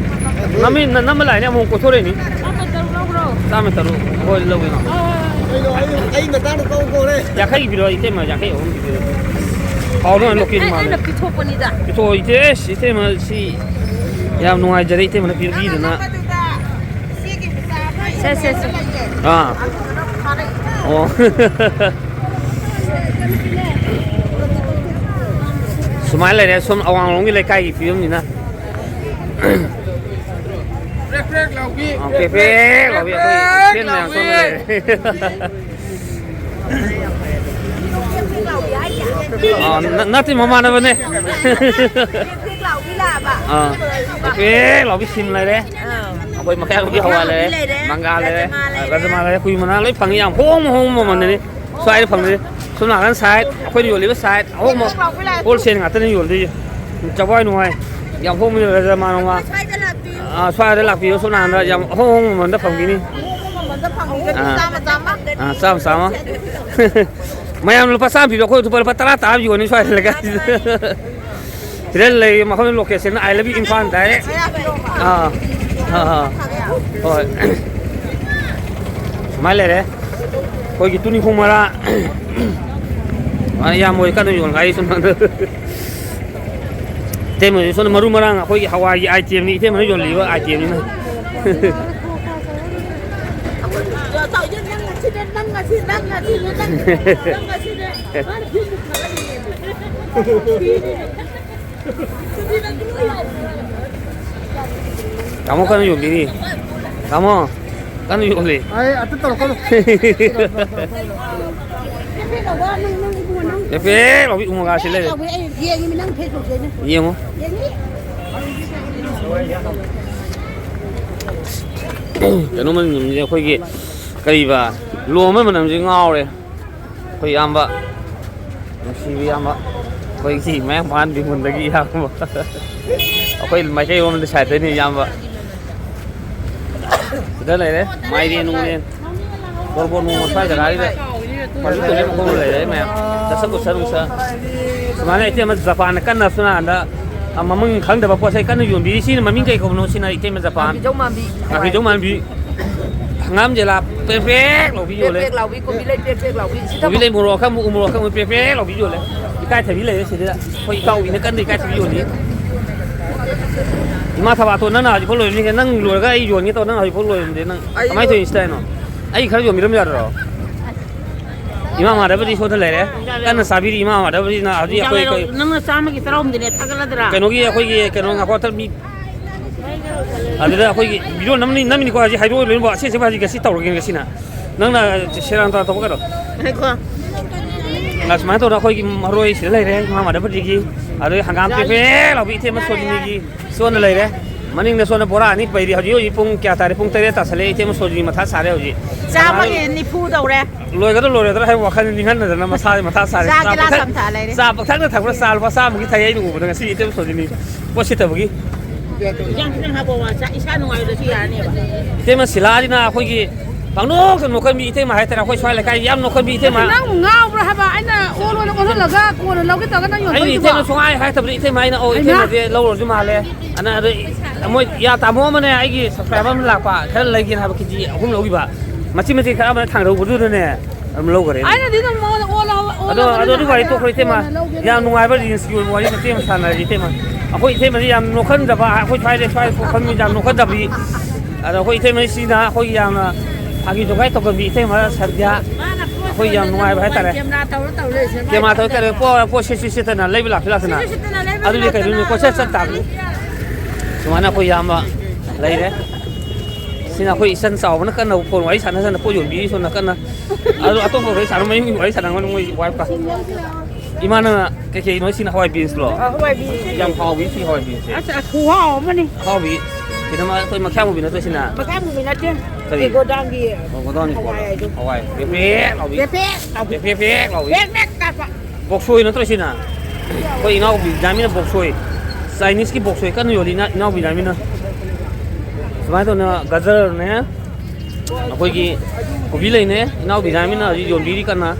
ꯅꯝꯃꯤ, ꯅ-, ꯅꯝꯕ ꯂꯥꯛꯏꯅꯦ ꯑꯃꯨꯛ ꯀꯣꯏꯊꯣꯔꯛꯏꯅꯤ꯫ ꯆꯥꯝꯃꯩ ꯇꯔꯨꯛ ꯂꯧꯕ꯭ꯔꯣ? ꯆꯥꯝꯃ ꯇꯔꯨꯛ꯫ ꯍꯣꯏ, ꯂꯧꯒꯦ, ꯂꯧꯒꯦ꯫ ꯍꯣꯏ, ꯍꯣꯏ, ꯍꯣꯏ꯫ ꯀꯩꯅꯣ, ꯑꯩ, ꯑꯩ ꯃꯇꯥꯡꯗ ꯀꯧ ꯀꯧꯔꯦ꯫ ꯌꯥꯡꯈꯩꯒꯤ ꯄꯤꯔꯣ, ꯏꯇꯩꯃ, ꯌꯥꯡꯈꯩ ꯑꯍꯨꯝꯒꯤ ꯄꯤꯔꯣ꯫ ꯍꯥꯎꯅ ꯂꯣꯀꯦꯜ ꯑꯩ- ꯃꯥꯜꯂꯦ꯫ ꯑꯩꯅ ꯄꯤꯊꯣꯛꯄꯅꯤꯗ꯫ ꯄꯤꯊꯣꯛꯑꯣ, ꯏꯆꯦ, ꯑꯁ, ꯏꯇꯩꯃ, ꯁꯤ ꯌꯥꯝ ꯅꯨꯡꯉꯥꯏꯖꯔꯦ, ꯏꯇꯩꯃꯅ ꯄꯤꯕꯤꯗꯅ꯫ ꯁꯦ, ꯁꯦ, ꯁꯦ꯫ ꯑꯥ꯫ ꯑꯣ꯫ ꯁꯨꯃꯥꯏꯅ ꯂꯩꯔꯦ ꯁꯣꯝ ꯑꯋꯥꯡꯂꯣꯝꯒꯤ ꯂꯩꯀꯥꯏꯒꯤ ꯐꯤꯕꯝꯁꯤꯅ꯫ ꯄ꯭ꯔꯦꯛ ꯄ꯭ꯔꯦꯛ ꯂꯥꯎꯕꯤ꯫ ꯑꯥ, ꯄ꯭ꯔꯦꯛ ꯄ꯭ꯔꯦꯛ ꯂꯥꯎꯕꯤ, ꯑꯩꯈꯣꯏ ꯄ꯭ꯔꯦꯛ ꯏꯆꯦ ꯃꯌꯥꯝ ꯂꯥꯎꯕꯤ꯫ ꯁꯣꯝꯗ ꯂꯩꯔꯦ꯫ ꯑꯥ, ꯅ-, ꯅꯠꯇꯦ, ꯃꯃꯥꯟꯅꯕꯅꯦ꯫ ꯄ꯭ꯔꯦꯛ ꯄ꯭ꯔꯦꯛ ꯂꯥꯎꯕꯤ ꯂꯥꯛꯑꯕ? ꯑꯥ, ꯄ꯭ꯔꯦꯛ ꯄ꯭ꯔꯦꯛ ꯂꯥꯎꯕꯤ ꯁꯤꯝ ꯂꯩꯔꯦ꯫ ꯑꯥ꯫ ꯑꯩꯈꯣꯏ ꯃꯈꯥ ꯍꯧꯖꯤꯛ ꯍꯋꯥꯏ ꯂꯩꯔꯦ, ꯂꯩꯔꯦ, ꯃꯪꯒ꯭ꯔꯥ ꯂꯩꯔꯦ, ꯔꯖꯃꯥ ꯂꯩꯔꯦ꯫ ꯔꯖꯃꯥ ꯂꯩꯔꯦ, ꯀꯨꯏ ꯃꯅꯥ ꯂꯣꯏ ꯐꯪꯉꯤ, ꯌꯥꯝ ꯍꯣꯡꯕ ꯍꯣꯡꯕ ꯃꯃꯜꯗꯅꯤ꯫ ꯁ꯭ꯋꯥꯏꯗ ꯐꯪꯗꯣꯏꯁꯦ꯫ ꯁꯣꯝ ꯅꯥꯀꯟ ꯁꯥꯏꯠ ꯑꯩꯈꯣꯏꯅ ꯌꯣꯜꯂꯤꯕ ꯁꯥꯏꯠ ꯑꯍꯣꯡꯕ ꯄ꯭ꯔꯦꯛ ꯄ꯭ꯔꯦꯛ ꯂꯥꯎꯕꯤ ꯂꯥꯛꯑꯦ꯫ ꯍꯣꯜꯁꯦꯜ ꯉꯥꯛꯇꯅꯤ ꯌꯣꯜꯗꯣꯏꯁꯦ꯫ ꯆꯋꯥꯏ ꯅꯨꯡꯋꯥꯏ ꯌꯥꯝ ꯍꯣꯡꯕꯅꯤ, ꯔꯖꯃꯥ ꯅꯨꯡꯋꯥ꯫ ꯁ꯭ꯋꯥꯏꯗ ꯂꯥꯛꯄꯤꯌꯨ꯫ ꯑꯥ, ꯁ꯭ꯋꯥꯏꯗ ꯂꯥꯛꯄꯤꯌꯨ, ꯁꯣꯝ ꯅꯥꯀꯟꯗ ꯌꯥꯝ ꯑꯍꯣꯡ ꯑꯍꯣꯡꯕ ꯃꯃꯜꯗ ꯐꯪꯈꯤꯅꯤ꯫ ꯑꯍꯣꯡꯕ ꯃꯃꯜꯗ ꯐꯪꯈꯤꯒꯅꯤ, ꯑꯥ꯫ ꯆꯥꯝꯃ, ꯆꯥꯝꯃ꯫ ꯑꯥ, ꯆꯥꯝꯃ, ꯆꯥꯝꯃ꯫ ꯃꯌꯥꯝ ꯂꯨꯄꯥ ꯆꯥꯝꯃ ꯄꯤꯕ ꯑꯩꯈꯣꯏ ꯂꯨꯄꯥ ꯂꯨꯄꯥ ꯇꯔꯥ ꯇꯔꯥ ꯌꯣꯟꯅꯤ ꯁ꯭ꯋꯥꯏꯗ ꯂꯩꯀꯥꯏꯁꯤꯗ꯫ ꯁꯤꯗ ꯂꯩ ꯃꯐꯝ location I love you Imphal direct꯫ ꯑꯥ, ꯑꯥ, ꯑꯥ꯫ ꯍꯣꯏ꯫ ꯁꯨꯃꯥꯏꯅ ꯂꯩꯔꯦ꯫ ꯑꯩꯈꯣꯏꯒꯤ ꯇꯨꯅꯤꯈꯣꯡ ꯃꯔꯥ꯫ ꯑꯥ, ꯏꯌꯥꯝꯕ ꯍꯣꯏ ꯀꯟꯅ ꯌꯣꯟꯈꯥꯏꯔꯤ ꯁꯣꯝ ꯅꯥꯀꯟꯗ꯫ ꯏꯇꯩꯃ ꯍꯣꯏ ꯁꯣꯝꯗ ꯃꯔꯨ ꯃꯔꯥꯡ ꯑꯩꯈꯣꯏꯒꯤ ꯍꯋꯥꯏꯒꯤ item ꯅꯤ ꯏꯇꯩꯃꯅ ꯌꯣꯜꯂꯤꯕ item ꯅꯤꯅ꯫ ꯇꯥꯃꯣ ꯀꯟꯅ ꯌꯣꯟꯕꯤꯔꯤ꯫ ꯇꯥꯃꯣ ꯀꯟꯅ ꯌꯣꯜꯂꯤ꯫ ꯑꯩ ꯑꯗꯨ ꯇꯧꯔꯛꯀꯅꯨ꯫ ꯄꯦ ꯄꯦ ꯂꯥꯎꯕꯤ ꯎꯃꯪꯒꯥꯁꯤ ꯂꯩꯔꯦ꯫ ꯌꯦꯡꯉꯤ ꯅꯪ Facebook ꯇꯩꯅ꯫ ꯌꯦꯡꯉꯣ꯫ ꯌꯦꯡꯉꯤ꯫ ꯀꯩꯅꯣ ꯃꯅꯝꯁꯦ ꯑꯩꯈꯣꯏꯒꯤ ꯀꯔꯤꯕ ꯂꯣꯝꯕ ꯃꯅꯝꯁꯦ ꯉꯥꯎꯔꯦ꯫ ꯑꯩꯈꯣꯏ ꯏꯌꯥꯝꯕ, ꯅꯨꯡꯁꯤꯕ ꯏꯌꯥꯝꯕ, ꯑꯩꯈꯣꯏꯒꯤ ꯃꯌꯥꯡ ꯏꯝꯐꯥꯜ ꯕꯤꯃꯨꯟꯗꯒꯤ ꯏꯌꯥꯝꯕ꯫ ꯑꯩꯈꯣꯏ ꯃꯥꯏꯀꯩꯔꯣꯝꯗ ꯁꯥꯏꯠꯇꯩꯅꯤ ꯏꯌꯥꯝꯕ꯫ ꯁꯤꯗ ꯂꯩꯔꯦ ꯃꯥꯏꯔꯦꯟ ꯅꯨꯡꯂꯦꯟ꯫ ꯇꯣꯔꯕꯣꯠ ꯅꯨꯡꯕꯣꯠ ꯁ꯭ꯋꯥꯏ ꯖꯒꯥꯁꯤꯗ ꯍꯧꯖꯤꯛ ꯇꯨꯔꯦꯟ ꯃꯈꯣꯡꯗ ꯂꯩꯔꯦ ꯃꯌꯥꯝ꯫ ꯗꯁꯀꯨꯁ ꯅꯨꯡꯁꯥ꯫ ꯁꯨꯃꯥꯏꯅ ꯏꯇꯩꯃ ꯖꯄꯥꯟꯗ ꯀꯟꯅ ꯁꯣꯝ ꯅꯥꯀꯟꯗ, ꯑ, ꯃꯃꯤꯡ ꯈꯪꯗꯕ ꯄꯣꯠ ꯆꯩ ꯀꯟꯅ ꯌꯣꯟꯕꯤꯔꯤ꯫ ꯁꯤꯅ ꯃꯃꯤꯡ ꯀꯩ ꯀꯧꯕꯅꯣ? ꯁꯤꯅ ꯏꯇꯩꯃ ꯖꯄꯥꯟ꯫ ꯉꯥꯀꯤꯖꯧ ꯃꯥꯟꯕꯤ꯫ ꯉꯥꯀꯤꯖꯧ ꯃꯥꯟꯕꯤ꯫ ꯍꯪꯒꯥꯝ ꯖꯦꯂꯥ ꯄ꯭ꯔꯦꯛ ꯄ꯭ꯔꯦꯛ ꯂꯥꯎꯕꯤ ꯄ꯭ꯔꯦꯛ ꯌꯣꯜꯂꯦ꯫ ꯄ꯭ꯔꯦꯛ ꯂꯥꯎꯕꯤ, ꯀꯣꯕꯤ ꯂꯩ ꯄ꯭ꯔꯦꯛ ꯄ꯭ꯔꯦꯛ ꯂꯥꯎꯕꯤ꯫ ꯁꯤꯗ ꯀꯣꯕꯤ ꯂꯩ ꯃꯣꯔꯣꯛ ꯑꯀꯪꯕ, ꯎ ꯃꯣꯔꯣꯛ ꯑꯀꯪꯕ ꯄ꯭ꯔꯦꯛ ꯄ꯭ꯔꯦꯛ ꯂꯥꯎꯕꯤ ꯌꯣꯜꯂꯦ꯫ ꯏꯀꯥꯏꯊꯕꯤ ꯂꯩꯔꯦ ꯁꯤꯗ꯫ ꯑꯩꯈꯣꯏ ꯏꯇꯥꯎꯕꯤꯅ ꯀꯟꯅ ꯏꯀꯥꯏꯊꯕꯤ ꯌꯣꯜꯂꯤ꯫ ꯏꯃꯥ ꯊꯕꯥꯇꯣꯟ, ꯅꯪꯅ ꯍꯧꯖꯤꯛꯐꯥꯎ ꯂꯣꯏꯔꯝꯅꯤꯅꯦ꯫ ꯅꯪ ꯂꯣꯏꯔꯒ ꯑꯩ ꯌꯣꯟꯒꯦ ꯇꯧ, ꯅꯪ ꯍꯧꯖꯤꯛꯐꯥꯎ ꯂꯣꯏꯔꯝꯗꯦ꯫ ꯅꯪ ꯑꯩ ꯀꯃꯥꯏꯅ ꯇꯧꯔꯤꯅꯣ ꯁꯤꯗ ꯍꯥꯏꯅꯣ? ꯑꯩ ꯈꯔ ꯌꯣꯟꯕꯤꯔꯝ ꯌꯥꯗ꯭ꯔꯣ? ꯏꯃꯥ ꯃꯥꯙꯕꯗꯤ ꯁꯣꯝꯗ ꯂꯩꯔꯦ, ꯀꯟꯅ ꯆꯥꯕꯤꯔꯤ꯫ ꯏꯃꯥ ꯃꯥꯙꯕꯗꯤꯅ ꯍꯧꯖꯤꯛ ꯑꯩꯈꯣꯏ, ꯑꯩꯈꯣꯏ ꯅꯪꯅ ꯆꯥꯝꯃꯒꯤ ꯇꯔꯥꯍꯨꯝꯗꯣꯏꯅꯦ ꯊꯥꯒꯠꯂꯗ꯭ꯔꯥ? ꯀꯩꯅꯣꯒꯤ, ꯑꯩꯈꯣꯏꯒꯤ ꯀꯩꯅꯣ, ꯉꯥꯀꯣ ꯊ-, ꯃꯤ ꯑꯗꯨꯗ ꯑꯩꯈꯣꯏꯒꯤ ꯚꯤꯗꯤꯑꯣ ꯅꯝꯅꯤ, ꯅꯝꯃꯤꯅꯤꯀꯣ꯫ ꯍꯧꯖꯤꯛ ꯍꯥꯏꯗꯣꯛꯑꯣꯏ ꯂꯣꯏꯅꯃꯛ꯫ ꯑꯁꯦꯡ ꯑꯁꯦꯡꯕ ꯍꯧꯖꯤꯛ ꯉꯁꯤ ꯇꯧꯔꯒꯦ ꯉꯁꯤꯅ꯫ ꯅꯪꯅ ꯁꯦꯔꯥꯟ ꯇꯨꯔꯥꯟ ꯇꯧꯕ ꯀꯩꯅꯣ? ꯉꯥꯏꯈꯣ꯫ ꯑ, ꯁꯨꯃꯥꯏꯅ ꯇꯧꯗꯅ ꯑꯩꯈꯣꯏꯒꯤ ꯃꯔꯣꯏ ꯁꯤꯗ ꯂꯩꯔꯦ, ꯏꯃꯥ ꯃꯥꯙꯕꯗꯤꯒꯤ꯫ ꯑꯗꯩ ꯍꯪꯒꯥꯝ ꯄꯦꯛ ꯄꯦꯛ ꯂꯥꯎꯕꯤ ꯏꯇꯩꯃ ꯁꯣꯅꯤꯒꯤ ꯁꯣꯝꯗ ꯂꯩꯔꯦ꯫ ꯃꯅꯤꯡꯗ ꯁꯣꯝꯗ ꯕꯣꯔꯥ ꯑꯅꯤ ꯄꯩꯔꯤ꯫ ꯍꯧꯖꯤꯛ ꯍꯧꯖꯤꯛ ꯄꯨꯡ ꯀꯌꯥ ꯇꯥꯔꯦ? ꯄꯨꯡ ꯇꯔꯦꯠ ꯇꯥꯁꯜꯂꯦ꯫ ꯏꯇꯩꯃ ꯁꯣꯅꯤ ꯃꯊꯥ ꯁꯥꯔꯦ ꯍꯧꯖꯤꯛ꯫ ꯆꯥꯝꯃꯒꯤ ꯅꯤꯐꯨ ꯇꯧꯔꯦ꯫ ꯂꯣꯏꯒꯗ꯭ꯔꯥ ꯂꯣꯏꯔꯣꯏꯗ꯭ꯔꯥ ꯍꯥꯏꯕ ꯋꯥꯈꯜ ꯅꯤꯡꯍꯟꯅꯗꯅ ꯃꯁꯥ ꯃꯊꯥ ꯁꯥꯔꯦ꯫ ꯆꯥ ꯆꯥ ꯒꯤꯂꯥꯁ ꯄꯪꯊꯛ-, ꯑꯃ ꯊꯛꯑ ꯂꯩꯔꯦ꯫ ꯆꯥ ꯄꯪꯊꯛꯇ ꯊꯛꯄ꯭ꯔꯥ? ꯆꯥ ꯂꯨꯄꯥ ꯆꯥꯝꯃꯒꯤ ꯊꯛꯑꯦ ꯑꯩꯅ ꯎꯕꯗ ꯉꯁꯤ ꯏꯇꯩꯃ ꯁꯣꯅꯤꯅꯤ꯫ ꯄꯣꯠ ꯁꯤꯠꯇꯕꯒꯤ꯫ ꯏꯟꯖꯥꯡ ꯈꯤꯇꯪ ꯍꯥꯞꯄꯛꯑꯣ, ꯆꯥ-, ꯏꯁꯥ ꯅꯨꯡꯉꯥꯏꯕꯗꯁꯨ ꯌꯥꯔꯅꯦꯕ꯫ ꯏꯇꯩꯃ ꯁꯤꯂꯥꯁꯤꯅ ꯑꯩꯈꯣꯏꯒꯤ ꯄꯪꯅꯣꯛꯇ ꯅꯣꯛꯀꯟꯕꯤ ꯏꯇꯩꯃ ꯍꯥꯏꯇꯥꯔꯦ꯫ ꯑꯩꯈꯣꯏ ꯁ꯭ꯋꯥꯏ ꯂꯩꯀꯥꯏ ꯌꯥꯝ ꯅꯣꯛꯀꯟꯕꯤ ꯏꯇꯩꯃ꯫ ꯅꯪ ꯉꯥꯎꯕ꯭ꯔꯥ ꯍꯥꯏꯕ? ꯑꯩꯅ ꯑꯣꯜꯂꯣꯅ ꯑꯣꯜꯍꯜꯂꯒ ꯀꯣꯟꯅ ꯂꯧꯒꯦ ꯇꯧꯔꯒ ꯅꯪ ꯑꯩꯅ ꯌꯣꯟꯊꯣꯛꯏꯗꯨꯕꯣ? ꯏꯇꯩꯃ ꯁꯨꯡꯍꯥꯏ ꯍꯥꯏꯔꯛꯇꯕꯅꯤ꯫ ꯏꯇꯩꯃ ꯑꯩꯅ, "ꯑꯣ, ꯍꯩꯃꯥ! ꯏꯇꯩꯃꯁꯦ ꯂꯧꯔꯁꯨ ꯃꯥꯜꯂꯦ"꯫ ꯑꯅ ꯑꯗ ꯃꯣꯏ ꯌꯥ ꯇꯥꯃꯣ ꯑꯃꯅꯦ ꯑꯩꯒꯤ subscriber ꯑꯃ ꯂꯥꯛꯄ, ꯈꯔ ꯂꯩꯒꯦꯅ ꯍꯥꯏꯕ ꯀꯦ ꯖꯤ ꯑꯍꯨꯝ ꯂꯧꯈꯤꯕ꯫ ꯃꯆꯤꯟ ꯃꯆꯤꯟ ꯈꯔ ꯑꯃꯅ ꯊꯥꯡꯗꯧꯕꯗꯨꯗꯅꯦ ꯑꯗꯨꯝ ꯂꯧꯈꯔꯦ꯫ ꯑꯩꯅꯗꯤ ꯑꯗꯨꯝ ꯃꯉꯣꯟꯗ ꯑꯣꯜꯂꯣ, ꯑꯗꯣ, ꯑꯣꯜꯂꯣ, ꯑꯗꯣ ꯑꯗꯨꯒꯤ ꯋꯥꯔꯤ ꯑꯩꯅ ꯇꯣꯛꯈ꯭ꯔꯣ ꯏꯇꯩꯃ꯫ ꯀꯣꯟꯅ ꯂꯧꯒꯦ꯫ ꯌꯥꯝ ꯅꯨꯡꯉꯥꯏꯕ reels ꯀꯤ ꯑꯣꯏꯕ ꯋꯥꯔꯤ ꯃꯇꯦꯛ ꯑꯃ ꯁꯥꯟꯅꯔꯁꯤ ꯏꯇꯩꯃ꯫ ꯑꯩꯈꯣꯏ ꯏꯇꯩꯃꯁꯤ ꯌꯥꯝ ꯅꯣꯛꯍꯟꯗꯕ, ꯑꯩꯈꯣꯏ ꯁ꯭ꯋꯥꯏꯗ, ꯁ꯭ꯋꯥꯏꯗ ꯊꯣꯛꯍꯟꯕꯤ ꯌꯥꯝ ꯅꯣꯛꯍꯟꯗꯕꯤ꯫ ꯑꯗꯣ ꯑꯩꯈꯣꯏ ꯏꯇꯩꯃꯁꯤꯅ ꯑꯩꯈꯣꯏꯒꯤ ꯌꯥꯝꯅ ꯐꯥꯒꯤ ꯖꯣꯒꯥꯏ ꯇꯧꯒꯟꯕꯤ ꯏꯇꯩꯃ ꯁꯟꯙ꯭ꯌꯥ꯫ ꯑꯩꯈꯣꯏ ꯌꯥꯝ ꯅꯨꯡꯉꯥꯏꯕ ꯍꯥꯏꯇꯥꯔꯦ꯫ ꯀꯦꯃꯦꯔꯥ ꯇꯧꯔ ꯇꯧ ꯂꯩꯔꯤꯁꯦ꯫ ꯀꯦꯃꯦꯔꯥ ꯇꯧꯔ ꯇꯧꯔꯦ꯫ ꯄꯣ-, ꯄꯣꯠ ꯁꯤꯠ ꯁꯤꯠ ꯁꯤꯠꯇꯅ ꯂꯩꯕ ꯂꯥꯛꯁꯨ ꯂꯥꯛꯇꯅ꯫ ꯁꯤꯠ ꯁꯤꯠꯇꯅ ꯂꯩꯕ ꯑꯗꯨꯗꯤ ꯂꯥꯛꯇꯅ꯫ ꯀꯩꯅꯣꯅꯦ, ꯀꯣꯏꯆꯠ ꯆꯠ ꯇꯥꯕꯅꯤ꯫ ꯁꯨꯃꯥꯏꯅ ꯑꯩꯈꯣꯏ ꯏꯌꯥꯝꯕ ꯂꯩꯔꯦ꯫ ꯁꯤꯅ ꯑꯩꯈꯣꯏ ꯏꯆꯟ ꯆꯥꯎꯕꯅ ꯀꯟꯅ ꯐꯣꯟ ꯋꯥꯔꯤ ꯁꯥꯟꯅ ꯁꯥꯟꯅ ꯄꯣꯠ ꯌꯣꯟꯕꯤꯔꯤ ꯁꯣꯝ ꯅꯥꯀꯟꯅ꯫ ꯑꯗꯨ ꯑꯇꯣꯞꯄ ꯋꯥꯔꯤ ꯁꯥꯟꯅ ꯃꯌꯨꯝꯒꯤ ꯋꯥꯔꯤ ꯁꯥꯟꯅꯒꯅꯨ ꯃꯣꯏ wife ꯀ꯫ ꯏꯃꯥꯅ ꯀꯩꯀꯩꯅꯣ ꯁꯤꯅ ꯍꯋꯥꯏ beans ꯂꯣ? ꯑ, ꯍꯋꯥꯏ beans꯫ ꯌꯥꯝ ꯍꯥꯎꯕꯤ ꯁꯤ ꯍꯋꯥꯏ beans ꯁꯦ꯫ ꯑꯁ, ꯑ, ꯈꯨꯍꯥꯎ ꯑꯃꯅꯤ꯫ ꯍꯥꯎꯕꯤ꯫ ꯁꯤꯅ ꯃꯥ ꯑꯩꯈꯣꯏ ꯃꯈ꯭ꯌꯥ ꯃꯨꯕꯤ ꯅꯠꯇ꯭ꯔꯣ ꯁꯤꯅ? ꯃꯈꯥ ꯃꯨꯕꯤ ꯅꯠꯇꯦ꯫ ꯀꯔꯤ? ꯁꯤ ꯒꯣꯗꯥꯎꯟꯒꯤ ꯑꯣ, ꯒꯣꯗꯥꯎꯟꯒꯤ ꯍꯋꯥꯏ ꯄꯣꯠꯂꯣ꯫ ꯍꯥꯏꯗꯣ꯫ ꯍꯋꯥꯏ ꯄꯦꯄꯦꯛ ꯂꯥꯎꯕꯤ꯫ ꯄꯦꯄꯦꯛ ꯂꯥꯎꯕꯤ꯫ ꯄꯦꯄꯦꯛ ꯄꯦꯄꯦꯛ ꯂꯥꯎꯕꯤ꯫ ꯄꯦꯄꯦꯛ ꯇꯥꯠꯄ꯫ ꯕꯣꯛꯁꯣꯏ ꯅꯠꯇ꯭ꯔꯣ ꯁꯤꯅ? ꯑꯩꯈꯣꯏ ꯏꯅꯥꯎꯕꯤ ꯕꯤꯗꯥꯃꯤꯅ ꯕꯣꯛꯁꯣꯏ꯫ Chinese ꯀꯤ ꯕꯣꯛꯁꯣꯏ ꯀꯟꯅ ꯌꯣꯜꯂꯤ ꯏꯅꯥ-, ꯏꯅꯥꯎꯕꯤ ꯕꯤꯗꯥꯃꯤꯅ꯫ ꯁꯨꯃꯥꯏꯅ ꯇꯧꯅ ꯒꯖꯔꯅꯦ꯫ ꯑꯩꯈꯣꯏꯒꯤ ꯀꯣꯕꯤ ꯂꯩꯅꯦ, ꯏꯅꯥꯎ ꯕꯤꯗꯥꯃꯤꯅ ꯍꯧꯖꯤꯛ ꯌꯣꯟꯕꯤꯔꯤ ꯀꯟꯅ꯫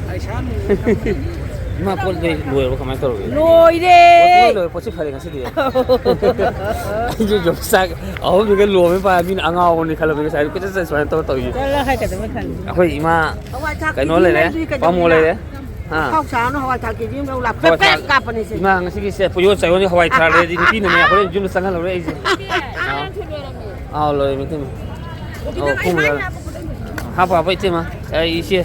ꯏꯃꯥ ꯄꯣꯠ ꯂꯩ ꯂꯣꯏꯔꯕ ꯀꯃꯥꯏꯅ ꯇꯧꯔꯒꯦ? ꯂꯣꯏꯔꯦ꯫ ꯄꯣꯠ ꯂꯣꯏ ꯂꯣꯏꯔꯦ, ꯄꯣꯠꯁꯤ ꯐꯔꯦ ꯉꯁꯤꯗꯤ꯫ ꯑꯩꯁꯨ ꯌꯣꯡꯆꯥꯛ ꯑꯍꯨꯝꯗꯨꯒ ꯂꯣꯝꯃꯦ ꯄꯥꯏ ꯃꯤꯅ ꯑꯉꯥꯎꯕꯅꯤ ꯈꯜꯂꯝꯃꯤ ꯉꯁꯥꯏ ꯀꯣꯏꯆꯠ ꯆꯠ ꯁꯨꯃꯥꯏꯅ ꯇꯧꯔ ꯇꯧꯔꯤꯁꯦ꯫ ꯆꯠꯂꯣ ꯍꯥꯏꯒꯗꯕ ꯈꯜꯂꯤ꯫ ꯑꯩꯈꯣꯏ ꯏꯃꯥ ꯍꯋꯥꯏ ꯊ꯭ꯔꯥꯛꯀꯤ ꯀꯩꯅꯣ ꯂꯩꯔꯦ, ꯂꯩꯗ꯭ꯔꯤ ꯀꯩꯗꯧꯕ? ꯄꯥꯃꯣ ꯂꯩꯔꯦ꯫ ꯑꯥ꯫ ꯊꯥꯎ ꯆꯥꯔꯅꯨ, ꯍꯋꯥꯏ ꯊ꯭ꯔꯥꯛ ꯀꯦ ꯖꯤ ꯑꯃ ꯂꯧ ꯂꯥꯛ꯫ ꯍꯋꯥꯏ ꯄ꯭ꯔꯦꯁ ꯊ꯭ꯔꯥꯛ꯫ ꯀꯥꯞꯄꯅꯤ ꯁꯦ꯫ ꯏꯃꯥ, ꯉꯁꯤꯒꯤꯁꯦ ꯄꯣꯌꯣ ꯆꯥꯌꯣꯟꯒꯤ ꯍꯋꯥꯏ ꯊ꯭ꯔꯥꯛ ꯂꯩꯔꯗꯤ ꯅꯨꯄꯤꯅꯅꯦ ꯍꯣꯔꯦꯟ ꯌꯨꯝꯗ ꯆꯪꯍꯜꯂꯔꯣꯏ ꯑꯩꯁꯦ꯫ ꯑꯥ꯫ ꯑꯥꯎ, ꯂꯣꯏꯔꯦ, ꯃꯩꯇꯩ ꯃꯌꯦꯛ꯫ ꯑꯣ, ꯈꯣꯡ ꯃꯣꯖꯥ꯫ ꯍꯥꯞꯄꯨ, ꯍꯥꯞꯄꯨ, ꯏꯇꯩꯃ꯫ ꯑꯩ ꯏꯆꯦ,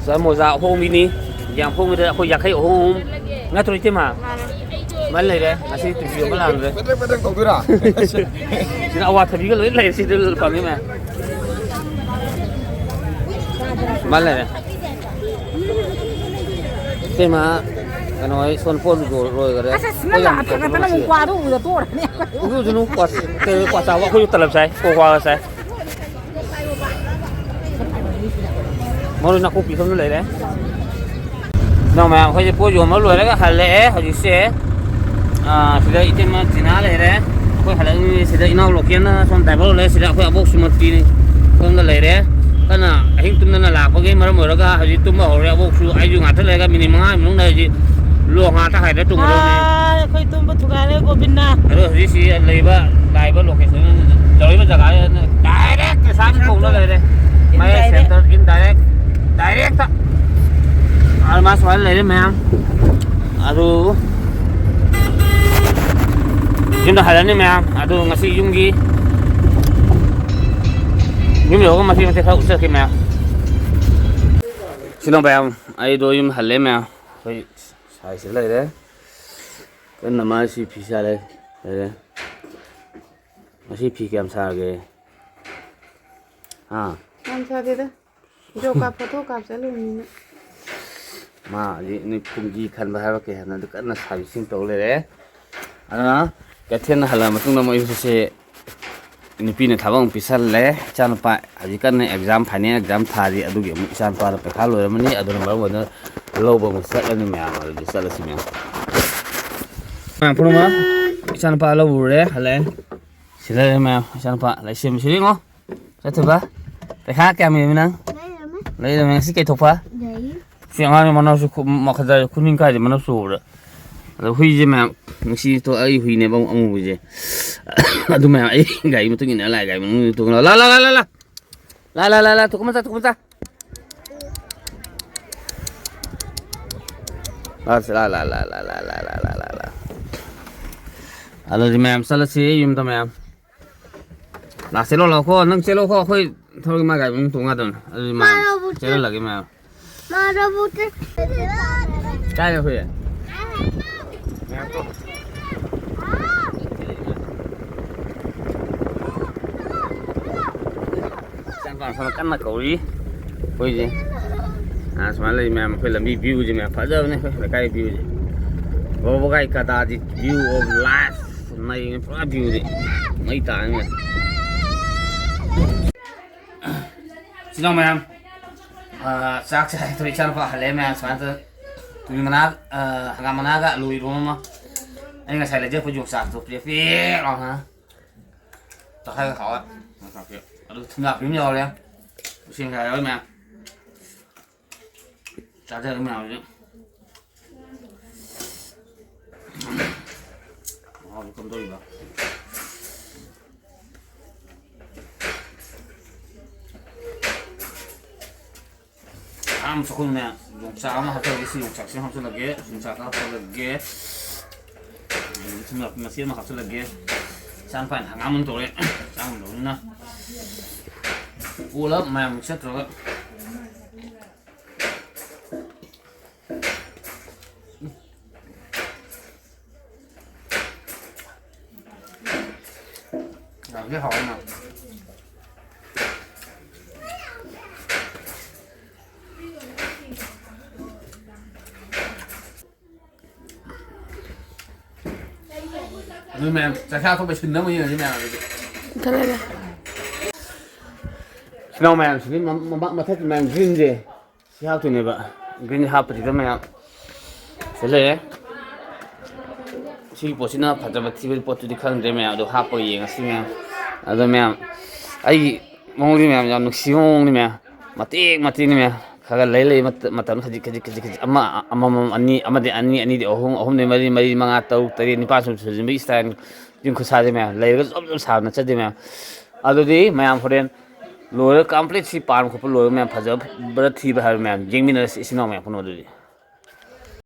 ꯁꯤꯗ ꯃꯣꯖꯥ ꯑꯍꯣꯡꯕꯤꯅꯤ꯫ ꯌꯥꯝ ꯍꯣꯡꯕꯗ ꯑꯩꯈꯣꯏ ꯌꯥꯡꯈꯩ ꯑꯍꯨꯝ ꯅꯠꯇ꯭ꯔꯣ, ꯏꯇꯩꯃ? ꯃꯥꯅꯦ꯫ ꯃꯥꯅ ꯂꯩꯔꯦ꯫ ꯉꯁꯤ ꯇꯨꯄꯤ ꯑꯃ ꯂꯥꯛꯑꯝꯗ꯭ꯔꯦ꯫ ꯄꯦꯗ꯭ꯔꯦꯛ ꯄꯦꯗ꯭ꯔꯦꯛ ꯇꯧꯗꯣꯏꯔꯥ? ꯁꯤꯗ ꯑꯋꯥꯊꯕꯤꯒ ꯂꯣꯏ ꯂꯩꯔꯦ, ꯁꯤꯗ ꯂꯨꯄꯥ ꯃꯤ ꯃꯌꯥꯝ꯫ ꯃꯥ ꯂꯩꯔꯦ꯫ ꯏꯇꯩꯃ, ꯀꯩꯅꯣ, ꯑꯩ ꯁꯣꯟ ꯄꯣꯠ ꯂꯣꯏꯈꯔꯦ꯫ ꯑꯁ, ꯑꯁ, ꯅꯪ ꯑꯩꯈꯣꯏ ꯌꯥꯝ ꯂꯥꯛꯑꯀꯥꯟꯗ ꯇꯧꯕ ꯅꯪ ꯉꯁꯤ꯫ ꯀ꯭ꯋꯥꯗꯣ ꯎꯕꯗ ꯇꯣꯛꯑꯅꯤ꯫ ꯎꯖꯨ ꯎꯖꯨꯅꯨ, ꯀ꯭ꯋꯥ-, ꯀꯩ, ꯀ꯭ꯋꯥ ꯆꯥꯕ, ꯑꯩꯈꯣꯏꯁꯨ ꯇꯂꯞ ꯆꯥꯏ, ꯀ꯭ꯋꯥ ꯆꯥꯏ꯫ ꯃꯔꯣꯏ ꯅꯥꯀꯨꯞꯄꯤ ꯁꯣꯝꯗ ꯂꯩꯔꯦ꯫ ꯏꯅꯥꯎ ꯃꯌꯥꯝ, ꯑꯩꯈꯣꯏꯁꯦ ꯄꯣꯠ ꯌꯣꯟꯕ ꯂꯣꯏꯔꯒ ꯍꯜꯂꯛꯑꯦ ꯍꯧꯖꯤꯛꯁꯦ꯫ ꯑꯥ, ꯁꯤꯗ ꯏꯇꯩꯃ ꯖꯤꯅꯥ ꯂꯩꯔꯦ꯫ ꯑꯩꯈꯣꯏ ꯍꯜꯂꯛꯏ ꯁꯤꯗ ꯏꯅꯥꯎ ꯂꯣꯀꯦꯜꯅ ꯁꯣꯝ ꯗ꯭ꯔꯥꯏꯚꯔ ꯑꯣꯏꯔꯦ꯫ ꯁꯤꯗ ꯑꯩꯈꯣꯏ ꯑꯕꯣꯛ ꯁꯨꯃꯇꯤꯅꯤ ꯁꯣꯝꯗ ꯂꯩꯔꯦ꯫ ꯀꯟꯅ ꯑꯍꯤꯡ ꯇꯨꯝꯗꯅ ꯂꯥꯛꯄꯒꯤ ꯃꯔꯝ ꯑꯣꯏꯔꯒ ꯍꯧꯖꯤꯛ ꯇꯨꯝꯕ ꯍꯧꯔꯦ꯫ ꯑꯕꯣꯛꯁꯨ ꯑꯩꯁꯨ ꯉꯥꯛꯇ ꯂꯩꯔꯒ ꯃꯤꯅꯤꯠ ꯃꯉꯥ ꯃꯅꯨꯡꯗ ꯍꯧꯖꯤꯛ ꯂꯣ ꯉꯥꯛꯇ ꯍꯥꯏꯗ ꯇꯨꯝꯒꯗꯧꯅꯤ꯫ ꯑꯥ, ꯑꯩꯈꯣꯏ ꯇꯨꯝꯕ ꯊꯨꯒꯥꯏꯔꯦ ꯒꯣꯕꯤꯟꯗ꯫ ꯑꯗꯣ ꯍꯧꯖꯤꯛ ꯁꯤ ꯂꯩꯕ, ꯂꯥꯛꯏꯕ ꯂꯣꯀꯦꯁꯟ ꯇꯧꯔꯤꯕ ꯖꯒꯥ ꯗꯥꯏꯔꯦꯛ ꯀꯩꯁꯥꯝ ꯈꯣꯡꯗ ꯂꯩꯔꯦ꯫ ꯃꯌꯥꯏ ꯁꯦꯟꯇꯔ ꯏꯟꯗꯥꯏꯔꯦꯛ, ꯗꯥꯏꯔꯦꯛꯇ꯫ ꯑꯗꯨ ꯃꯥ ꯁꯨꯃꯥꯏꯅ ꯂꯩꯔꯦ ꯃꯌꯥꯝ꯫ ꯑꯗꯨ ꯌꯨꯝꯗ ꯍꯜꯂꯅꯤ ꯃꯌꯥꯝ꯫ ꯑꯗꯨ ꯉꯁꯤ ꯌꯨꯝꯒꯤ, ꯌꯨꯝ ꯌꯧꯔꯒ ꯃꯇꯦꯛ ꯃꯇꯦꯛ ꯈꯔ ꯎꯠꯆꯔꯛꯀꯦ ꯃꯌꯥꯝ꯫ ꯁꯤꯅ ꯃꯌꯥꯝ, ꯑꯩꯗꯣ ꯌꯨꯝ ꯍꯜꯂꯦ ꯃꯌꯥꯝ꯫ ꯑꯩꯈꯣꯏ ꯁꯥꯏꯁꯤꯗ ꯂꯩꯔꯦ꯫ ꯀꯟꯅ ꯃꯥ ꯁꯤ ꯐꯤ ꯁꯥꯔꯦ꯫ ꯂꯩꯔꯦ꯫ ꯉꯁꯤ ꯐꯤ ꯀꯌꯥꯝ ꯁꯥꯔꯒꯦ? ꯍꯥ? ꯌꯥꯝ ꯁꯥꯗꯦꯗ꯫ ꯖꯣꯕ ꯀꯥꯔꯗ ꯐꯣꯇꯣ ꯀꯥꯞ ꯆꯠꯂꯨꯕꯅꯤꯅ꯫ ꯃꯥ ꯍꯧꯖꯤꯛ ꯅꯣꯏ ꯐꯨꯝꯗꯤ ꯈꯟꯕ ꯍꯥꯏꯕ ꯀꯩ ꯍꯥꯏꯕꯅꯣ, ꯑꯗꯨ ꯀꯟꯅ ꯁꯥꯔꯚꯤꯁꯤꯡ ꯇꯧ ꯂꯩꯔꯦ꯫ ꯑꯗꯨꯅ ꯀꯩꯊꯦꯜ ꯍꯜꯂꯛꯑ ꯃꯇꯨꯡꯗ ꯃꯣꯏ ꯍꯧꯖꯤꯛꯁꯦ ꯅꯨꯄꯤꯅ ꯊꯕꯛ ꯑꯃꯨꯛ ꯄꯤꯁꯜꯂꯦ꯫ ꯏꯆꯥꯅꯨꯄꯥ ꯍꯧꯖꯤꯛ ꯀꯟꯅ ꯑꯦꯛꯖꯥꯝ, ꯐꯥꯏꯅꯦꯜ ꯑꯦꯛꯖꯥꯝ ꯊꯥꯔꯤ꯫ ꯑꯗꯨꯒꯤ ꯑꯃꯨꯛ ꯏꯆꯥꯅꯨꯄꯥꯗ ꯄꯩꯈꯥ ꯂꯣꯏꯔꯝꯃꯅꯤ꯫ ꯑꯗꯨꯅ ꯃꯔꯝ ꯑꯣꯏꯗꯨꯅ ꯂꯧꯕ ꯑꯃꯨꯛ ꯆꯠꯂꯅꯤ ꯃꯌꯥꯝ꯫ ꯑꯗꯨꯗꯤ ꯆꯠꯂꯁꯤ ꯃꯌꯥꯝ꯫ ꯃꯌꯥꯝ ꯄꯨꯝꯅꯃꯛ ꯏꯆꯥꯅꯨꯄꯥ ꯂꯧꯔꯨꯔꯦ, ꯍꯜꯂꯛꯑꯦ꯫ ꯁꯤꯗ ꯂꯩꯔꯦ ꯃꯌꯥꯝ, ꯏꯆꯥꯅꯨꯄꯥ ꯂꯩꯁꯦꯝꯕ ꯁꯤꯗ ꯌꯦꯡꯉꯣ꯫ ꯆꯠꯊꯕ꯫ ꯄꯩꯈꯥ ꯀꯌꯥꯝ ꯏꯔꯝꯃꯤ ꯅꯪ? ꯂꯩꯔꯝꯃꯦ꯫ ꯂꯩꯔꯝꯃꯦ꯫ ꯉꯁꯤ ꯀꯩ ꯊꯣꯛꯄ? ꯂꯩ꯫ ꯁꯤ ꯑꯉꯥꯡꯁꯦ ꯃꯅꯥꯎꯁꯨ ꯈꯨ-, ꯃꯈꯥꯗ ꯈꯨꯅꯤꯡ ꯀꯥꯏꯗ ꯃꯅꯥꯎ ꯆꯨꯕꯗ꯫ ꯑꯗꯣ ꯍꯨꯏꯁꯦ ꯃꯌꯥꯝ, ꯉꯁꯤ ꯊꯣꯛ-, ꯑꯩ ꯍꯨꯏꯅꯦꯕ ꯑꯃꯨꯕꯁꯦ꯫ ꯑꯗꯨ ꯃꯌꯥꯝ ꯑꯩ ꯒꯥꯔꯤ ꯃꯇꯨꯡ ꯏꯟꯅ ꯂꯥꯛꯑꯦ, ꯒꯥꯔꯤ ꯃꯅꯨꯡꯗ ꯇꯣꯡꯉ ꯂꯥ-, ꯂꯥ-, ꯂꯥ-, ꯂꯥ-, ꯂꯥ꯫ ꯂꯥ, ꯂꯥ, ꯂꯥ, ꯂꯥ, ꯇꯨꯀꯨ ꯃꯆꯥ, ꯇꯨꯀꯨ ꯃꯆꯥ꯫ ꯑꯁ, ꯂꯥ, ꯂꯥ, ꯂꯥ꯫ ꯑꯗꯨꯗꯤ ꯃꯌꯥꯝ ꯆꯠꯂꯁꯤ ꯌꯨꯝꯗ ꯃꯌꯥꯝ꯫ ꯂꯥꯛ ꯆꯦꯜꯂꯣ, ꯂꯥꯛꯈꯣ, ꯅꯪ ꯆꯦꯜꯂꯣꯈꯣ, ꯑꯩꯈꯣꯏ ꯊꯧꯔꯒ ꯃꯥ ꯒꯥꯔꯤ ꯃꯅꯨꯡ ꯇꯣꯡ ꯌꯥꯗꯕꯅꯦ꯫ ꯑꯗꯨꯗꯤ ꯃꯌꯥꯝ ꯃꯥꯅꯕꯨ ꯆꯦꯜ-, ꯆꯦꯜꯍꯜꯂꯒꯦ ꯃꯌꯥꯝ꯫ ꯃꯥꯅꯕꯨ ꯆꯦꯜ-, ꯀꯥꯏ ꯑꯩꯈꯣꯏ? ꯃꯌꯥꯝ ꯇꯣ-, ꯏꯆꯥꯅꯨꯄꯥ ꯁꯣꯝꯗ ꯀꯟꯅ ꯀꯧꯔꯤ ꯑꯩꯈꯣꯏꯁꯦ꯫ ꯑꯥ, ꯁꯨꯃꯥꯏꯅ ꯂꯩ ꯃꯌꯥꯝ, ꯑꯩꯈꯣꯏ ꯂꯝꯕꯤ view ꯁꯦ ꯃꯌꯥꯝ ꯐꯖꯕꯅꯦ, ꯑꯩꯈꯣꯏ ꯂꯩꯀꯥꯏ view say. ꯕꯣꯕꯣꯒꯥꯏ ꯀꯗꯥꯗꯤ view of life꯫ ꯃꯩꯅꯦ ꯄꯨꯔꯥ view ꯗꯤ꯫ ꯃꯩ ꯇꯥꯔꯅꯤ꯫ ꯏꯆꯤꯟ ꯏꯅꯥꯎ ꯃꯌꯥꯝ, ꯑꯥ, ꯆꯥꯛ ꯆꯥꯏ꯫ ꯑꯗꯣ ꯏꯆꯥꯅꯨꯄꯥ ꯍꯜꯂꯛꯑꯦ ꯃꯌꯥꯝ꯫ ꯁꯨꯃꯥꯏꯅ ꯇꯧꯗꯅ ꯇꯨꯅꯤ ꯃꯅꯥ, ꯑꯥ, ꯍꯪꯒꯥꯝ ꯃꯅꯥꯒ ꯑꯂꯨ ꯏꯔꯣꯝ ꯑꯃ꯫ ꯑꯩ ꯉꯁꯥꯏ ꯂꯩꯖꯔꯛꯄ ꯌꯣꯡꯆꯥꯛꯇꯣ ꯄꯦꯛ ꯄꯦꯛ ꯂꯥꯎꯅ꯫ ꯇꯛꯈꯥꯏꯒ ꯍꯥꯎꯋꯦ꯫ ꯑꯗꯨ ꯊꯨꯝꯌꯥꯛꯄꯤ ꯑꯃ ꯌꯥꯎꯔꯦ꯫ ꯎꯆꯦꯡ ꯈꯔ ꯌꯥꯎꯔꯦ ꯃꯌꯥꯝ꯫ ꯆꯥꯖꯔꯒꯦ ꯃꯌꯥꯝꯁꯦ꯫ ꯃꯍꯥꯎꯁꯦ ꯀꯝꯗꯧꯔꯤꯕ? ꯌꯥꯝ ꯆꯥꯎꯈꯠꯂꯦ꯫ ꯌꯣꯡꯆꯥꯛ ꯑꯃ ꯍꯥꯞꯆꯜꯂꯒꯦ꯫ ꯁꯤ ꯌꯣꯡꯆꯥꯛꯁꯤ ꯑꯃ ꯍꯥꯞꯆꯜꯂꯒꯦ꯫ ꯌꯣꯡꯆꯥꯛ ꯈꯔ ꯍꯥꯞꯆꯜꯂꯒꯦ꯫ ꯑꯗꯒꯤ ꯊꯨꯝꯌꯥꯛꯄꯤ ꯃꯆꯦꯠ ꯑꯃ ꯍꯥꯞꯆꯜꯂꯒꯦ꯫ ꯏꯆꯥꯅꯨꯄꯥꯅ ꯍꯪꯒꯥꯝ ꯑꯃ ꯇꯧꯔꯦ꯫ ꯆꯥ ꯉꯝꯗꯕꯅꯤꯅ꯫ ꯄꯨꯂꯞ ꯃꯌꯥꯝ mix ꯇꯧꯔꯒ꯫ ꯌꯥꯝꯗꯤ ꯍꯥꯎꯋꯦ ꯃꯌꯥꯝ꯫ ꯑꯗꯨ ꯃꯌꯥꯝ ꯆꯥꯛꯆꯥ ꯇꯣꯛꯄꯩ ꯁꯤꯟ ꯑꯃ ꯌꯦꯡꯉꯁꯤ ꯃꯌꯥꯝ ꯑꯗꯨꯗꯤ꯫ ꯃꯨꯊꯠꯂꯒꯦ꯫ ꯏꯆꯤꯟ ꯏꯅꯥꯎ ꯃꯌꯥꯝꯁꯤꯗꯤ ꯃ-, ꯃ-, ꯃꯊꯛꯀꯤ ꯃꯌꯥꯝ green ꯁꯦ꯫ ꯁꯤ ꯍꯥꯞꯇꯣꯏꯅꯦꯕ꯫ Green ꯍꯥꯞꯄꯁꯤꯗ ꯃꯌꯥꯝ ꯁꯤ ꯂꯩꯔꯦ꯫ ꯁꯤꯒꯤ ꯄꯣꯠꯁꯤꯅ ꯐꯖꯕ ꯊꯤꯕ ꯄꯣꯠꯇꯨꯗꯤ ꯈꯪꯗ꯭ꯔꯦ ꯃꯌꯥꯝ, ꯑꯗꯣ ꯍꯥꯞꯄꯒ ꯌꯦꯡꯉꯁꯤ ꯃꯌꯥꯝ꯫ ꯑꯗꯣ ꯃꯌꯥꯝ, ꯑꯩꯒꯤ ꯃꯑꯣꯡꯗꯤ ꯃꯌꯥꯝ ꯌꯥꯝ ꯅꯨꯡꯁꯤꯕ ꯃꯑꯣꯡꯅꯤ ꯃꯌꯥꯝ꯫ ꯃꯇꯦꯛ ꯃꯇꯦꯛꯅꯤ ꯃꯌꯥꯝ꯫ ꯈꯔ ꯈꯔ ꯂꯩ ꯂꯩ ꯃꯇ-, ꯃꯇꯝ ꯈꯖꯤꯛ ꯈꯖꯤꯛ ꯈꯖꯤꯛ ꯈꯖꯤꯛ ꯑꯃ, ꯑꯃꯃꯝ, ꯑꯅꯤ, ꯑꯃꯗꯤ ꯑꯅꯤ, ꯑꯅꯤꯗꯤ ꯑꯍꯨꯝ, ꯑꯍꯨꯝꯗꯤ ꯃꯔꯤ, ꯃꯔꯤ, ꯃꯉꯥ, ꯇꯔꯨꯛ, ꯇꯔꯦꯠ, ꯅꯤꯄꯥꯜ ꯁꯨꯝ ꯁꯨꯖꯤꯟꯕꯒꯤ style꯫ ꯌꯨꯝ ꯈꯨꯠꯁꯥꯁꯦ ꯃꯌꯥꯝ ꯂꯩꯔꯒ ꯖꯣꯞ ꯖꯣꯞ ꯁꯥꯕ ꯅꯠꯆꯗꯦ ꯃꯌꯥꯝ꯫ ꯑꯗꯨꯗꯤ ꯃꯌꯥꯝ ꯍꯣꯔꯦꯟ ꯂꯣꯏꯔꯒ complete ꯁꯤ ꯄꯥꯟꯕ ꯈꯣꯠꯄ ꯂꯣꯏꯔꯒ ꯃꯌꯥꯝ ꯐꯖꯕ꯭ꯔꯥ ꯊꯤꯕ꯭ꯔꯥ ꯍꯥꯏꯕ ꯃꯌꯥꯝ ꯌꯦꯡꯃꯤꯟꯅꯔꯁꯤ ꯏꯆꯤꯟ ꯏꯅꯥꯎ ꯃꯌꯥꯝ ꯄꯨꯝꯅꯃꯛ ꯑꯗꯨꯗꯤ꯫